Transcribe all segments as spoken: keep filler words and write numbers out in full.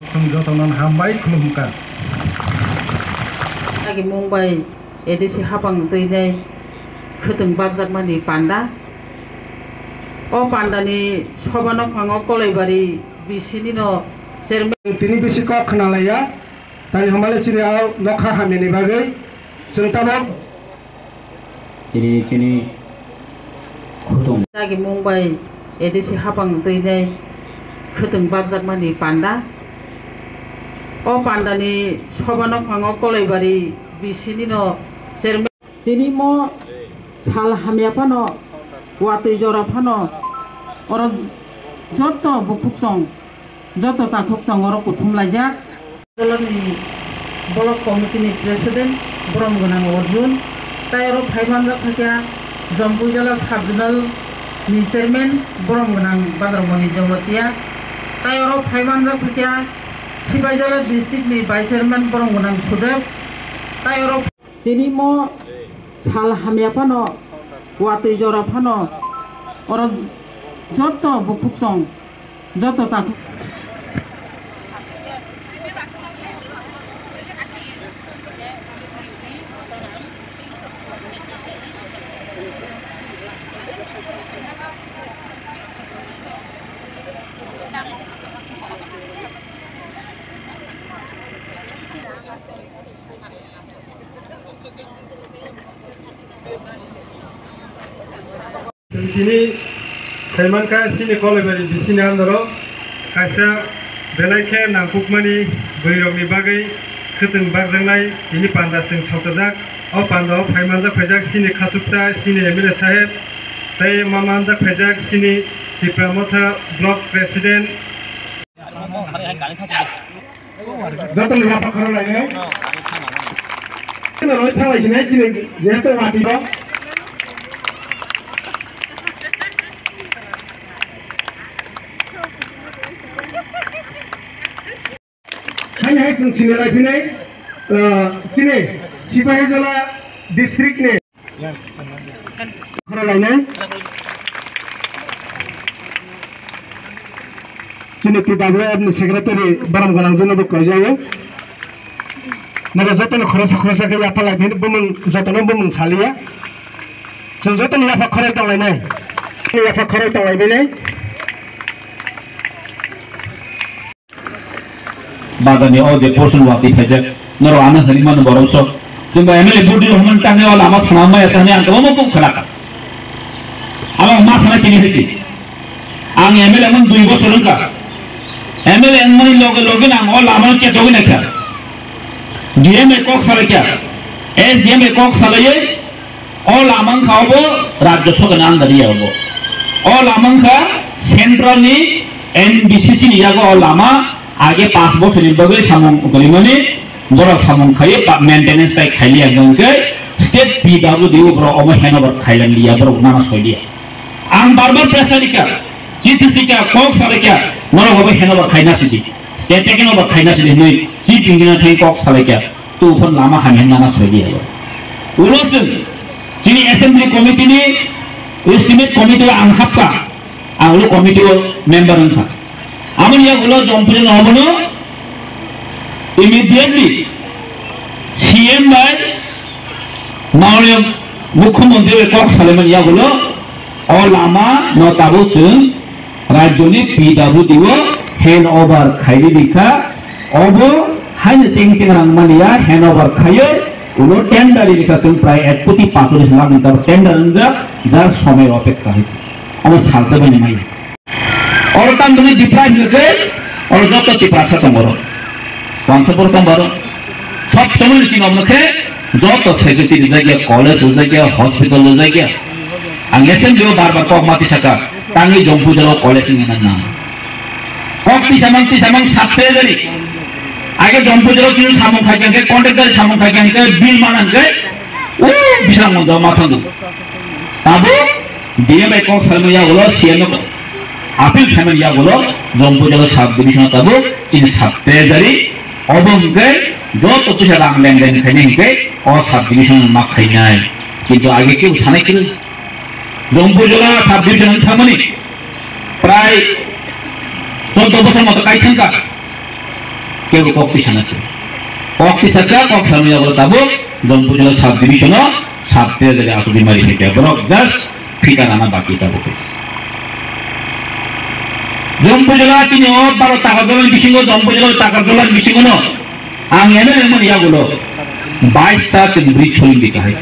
Chwng jotono hambai khulumkha. Dagi mung bai A D C hapang twijai khwtwng bakjakmani panda. O pandani soba nokhango Kolaibari B C ni no chairman. Tini bisi kok khwnalaiya, tani hamale chini o nokha hamyani bagwi chwng tabok. Tini chini khwtwng. Dagi mung bai A D C hapang twijai khwtwng bakjakmani panda. O pandani soba nokhango Kolaibari B C ni no chairman. Tini mo sal hamya phano, watwi jora phano, oro joto bukhuksong, joto takhuk tongo oro kuthum laijak. Jolani Block Committee ni President Borom Gwnang Arjun, tai oro phai manjak kha Jampui Jala Sub Zonal ni Chairman Borom Gwnang Badraboni Jamatia, tai oro phai manjak kha Sipaijala District ni Vice Chairman Borom Gwnang Sudev, tai oro. Tini mo sal hamya phano, watwi jora phano, oro joto bukhuksong, joto takhuk. Tini saimankha chini Kolaibari B C ni under o kaisa belai khe nangkukmani bwrwirokni bagwi khwtwng bakjaknai tini panda chwng sokchajak. O panda o phai manjak phaijak chini khachuksa chini M L A saheb tei ma manjak phaijak chini Tipra Motha Block President. Joto ni yapha khoro lainai. Chini roi thalai sinai chini jeto wati bo. Hai hai chwng sini lai phinai, ah, chini Sipaijala district ni. Khoralainai. Chini P W F ni secretary Borom Gwnang jino bo kaijago. Naga joto ni khoroksa khoroksa khe yapha lai phini bumung joto no bumung saliya. Chwng joto ni yapha khoroi tonglainai. Yapha khoroi tonglainai. Badani o je portion wati phaijak, norok ano hwnwi mano borok sok. Chwngbo M L A vote rw hwnmani tangwi o lama sana maya sa hwnwi ang kwbangma kok khwnakha. Abo ma sana tini hwnwi. Ang M L A wngmani dui bosor wngkha. M L A wngmani loge loge no ang o lama no chejogwi naikha. D M bai kok salaikha, S D M bai kok salaiwi, o lama wngkha obo Rajya Sabha ni under ya obo. O lama wngkha central ni N B C C ni yago o lama age panch bochor ni bagwi samung kwrwimani borok samung khaiwi ba maintenance bai khailiya hwnkhe state P W D o borok omo handover khailangliya borok nana soiliya. Ang bar bar pressure rikha, chiti sikha, kok salaikha, norok obo handover khaina sidi. Te taking over khaina sidi hinwi chief engineer thai kok salaikha. Tubufan lama hamya nana soidi abo. Ulo chwng chini assembly committee ni estimate committee o ang hapkha, ang ulo committee o member wngkha. Amoni yak ulo Jampui no abono immediately C M bai Mauniyok Mukhyamantri bai kok salaimani yak ulo o lama no tabuk chwng Rajyoni P W D o hand over khairi rikha, obo haino cheng cheng rang maliya hand over khaiyo, ulo tender rikha chwng prai ek koti pacholis lakh ni tabuk tender wngjak, jar somoi opekha hai. Omo salsa bani mai. Oro tang duni Tipra hinwi khe, oro joto Tiprasa tong oro. Wangsa poro tong baro. Sob somoi ni chini omo khe, joto facility rijak ya, college rijak ya, hospital rijak ya. Ang S M D o bar bar kok mati saka. Tangwi Jampui jora college ni nang nang. Kok tisa mang tisa mang sat phaijari. Age Jampui jora kini samung khai khe contractor samung khai khe bill manang khe. O bisang mon joma thangu. Tabo D M bai kok salmani yagulo C M no appeal khaimani yagulo Jampui jora sub division tabo chini sat phaijari. Obo hwnkhe joto tisa rang lenglen khaini hwnkhe o sub division ma khainai. Kintu age keu sanai khe Jampui jora sub division wng thangmani prai choddo bosor moto kai thangkha. Kebo kok twi sana khe. Kok twi sakha, kok sanwi abo tabuk Jampui jila sub division o sub te jage asuk bimari theke. Borok just phika rana baki tabuk. Jampui jila chini o baro Takarjala ni bisingo, Jampui jila Takarjala ni bisingo no. Ang M L A mani yagulo bais ta chini bridge soling di kahai.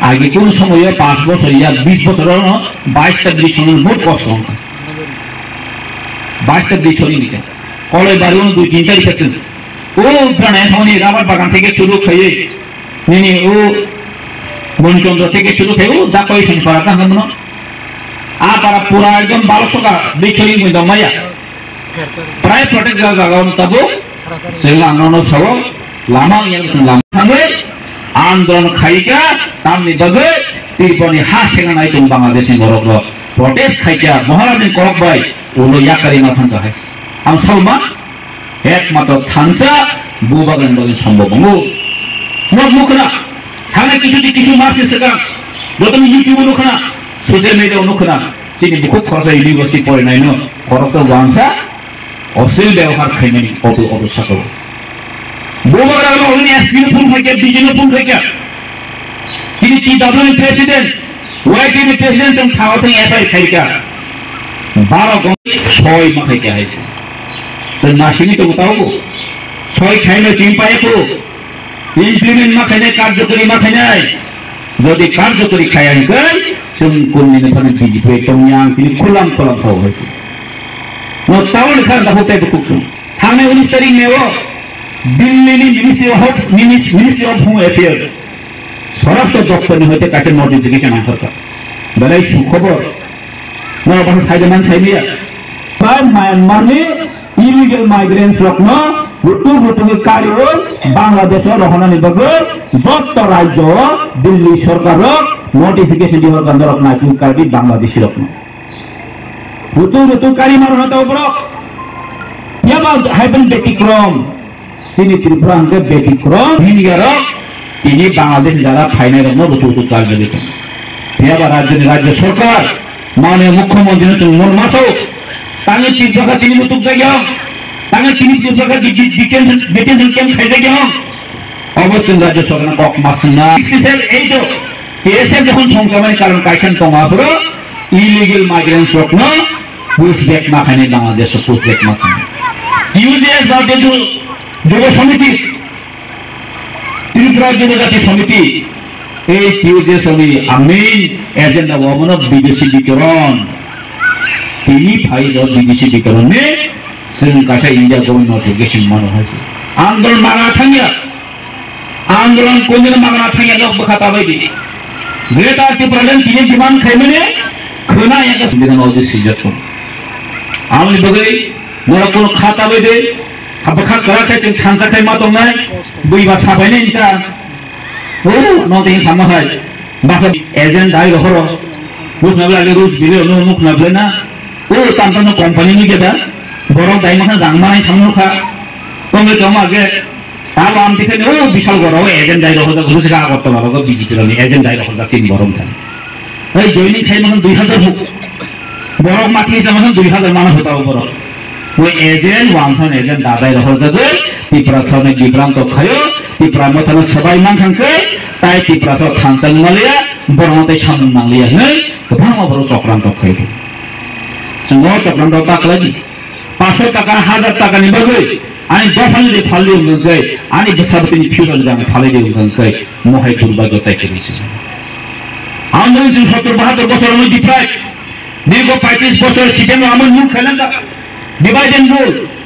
Agi kun somoyo panch bochor ya bis bochor no bais ta bridge soling bahut kosto wngkha. Bais ta bridge soling di kahai. Koloi bari o dui tin ta rikha chwng. O Pranayana thani rubber bagan theke shuru khaiye. Nini o Monchandra theke shuru khaiye o Dakoi thani para ta hwnmano. A para pura ekdom balo soka bikhoring mui dong maya. Prai protect jaga jaga on tabo. Chwng ang nono sawo lama yang chwng lama thangwi andolon khaika tamni bagwi Tripurani ha senga nai tong Bangladesh ni borok rok protest khaika Maharaj ni korok bai ulo yakari ma thangka hai. Ang salma Ekmatro thansa bubagrani bagwi sombhob wngo. Nok nukhna, thangna kisu di kisu mas ni swkang, jotoni YouTube o nukhna, social media o nukhna, chini bukhuk khoroksa university porinaino khoroksa wansa oshil byabohar khaimani auto auto saka o. Bubagra no hwnwi S P no phone khaikha, D G no phone khaikha. Chini T W ni president, Y T ni president tong thago tong F I R khaikha. Baro gong soi ma khaikha hai se. Tei nasini tong thago. Soi khaino ching paiko. Implement ma khainai, karjokori ma khainai. Jodi karjokori khaya hingkhe, chwng kunni ni phano B J P tong yang tini khulam khulam thago hai se. No tawon khan da hote bukhuk. Thangnai unis tarik May o Delhi ni Ministry of Home, Minis-, Ministry of Home Affairs Swarashtra Doptor ni hoite kaisa notification angkharkha. Belai sukhobor. Noro bwsa saida man saimiya. Bai Myanmar ni illegal migrants rokno rutuk rutuk ni kariwi Bangladesh o rohonani bagwi jotto rajyo o Delhi sorkar rok notification dihorkha norok naitung kardi Bangladeshi rokno. Rutuk rutuk kari maro na tao borok. Yaba hai pun betikrom. Chini Tripura hingke betikrom. Hingarok tini Bangladesh jara phainai rokno rutuk rutuk kari jagwi tongo. Yaba rajyoni rajya sorkar, mane mukhyamantri no chwng mon maso. Tangi Tripura tini rutuk jagya. Tangi tini Tripura di-, di-, detention, detention camp khai jagya. Obo chwng rajya sorkar kok masna. Special ei to K S F jokhon songchamani karon kaisa tongo aphuru illegal migrants rokno push back ma khainai Bangladesh o push back ma khainai. T U J S ba Bidhu Jubo Samiti, Tripura Jubo Jati Samiti, ei T U J S ni main agenda bo omono bidesi bitoron. Tini phai o bidesi bitoron ni chwng kaisa India government notification mano hai se. Andol mara thangya. Andolon koinjeno magna thangya nok bwkha ta bai di. Greater Tipraland tini demand khaimani khwna ya ka sumbidan o di sijak ko. Amni bagwi norok kono kha ta bai di. Bwkha kwrak khe chwng thansa khai ma tongnai. Bui ba sabai nai ta. O no tini sama hai. Basa agent dai rohoro. Bus na bla le rus bile no nuk na bla na. O tam tam company ni keda. Borok dai ma khan jang ma nai tham nuk kha. Tong le tong age. Tamo ang tikhani o Bishalgarh o agent dai rohorjak, guru sika Agartala rogo B J P rokni agent dai rohorjak tini borok thani. Hei joining khai mano dui hazar huk. Borok mati jama dui hazar mano hota o borok. Bo agent, wangsan agent da dai rohorjak, Tiprasani bibranto khayo, Tipra mothano sabai mankha khe, tai Tiprasa thansa wngmaliya, borokno tai samung nangliya hinwi kwbangma borok chokranto khaio. Chwng o chokranto ta khlai di. Panchsho taka, hajar taka ni bagwi ani dophani de phaldi wngkha khe, ani bwsa bwtwini future jani phaldi wngkha khe, mohai durba jotai khe bisi. Ang nung jin sottor bahattor bosor wngwi deprived, dirgo paitris bosor sitemo amo nuk khailangkha, divide and rule.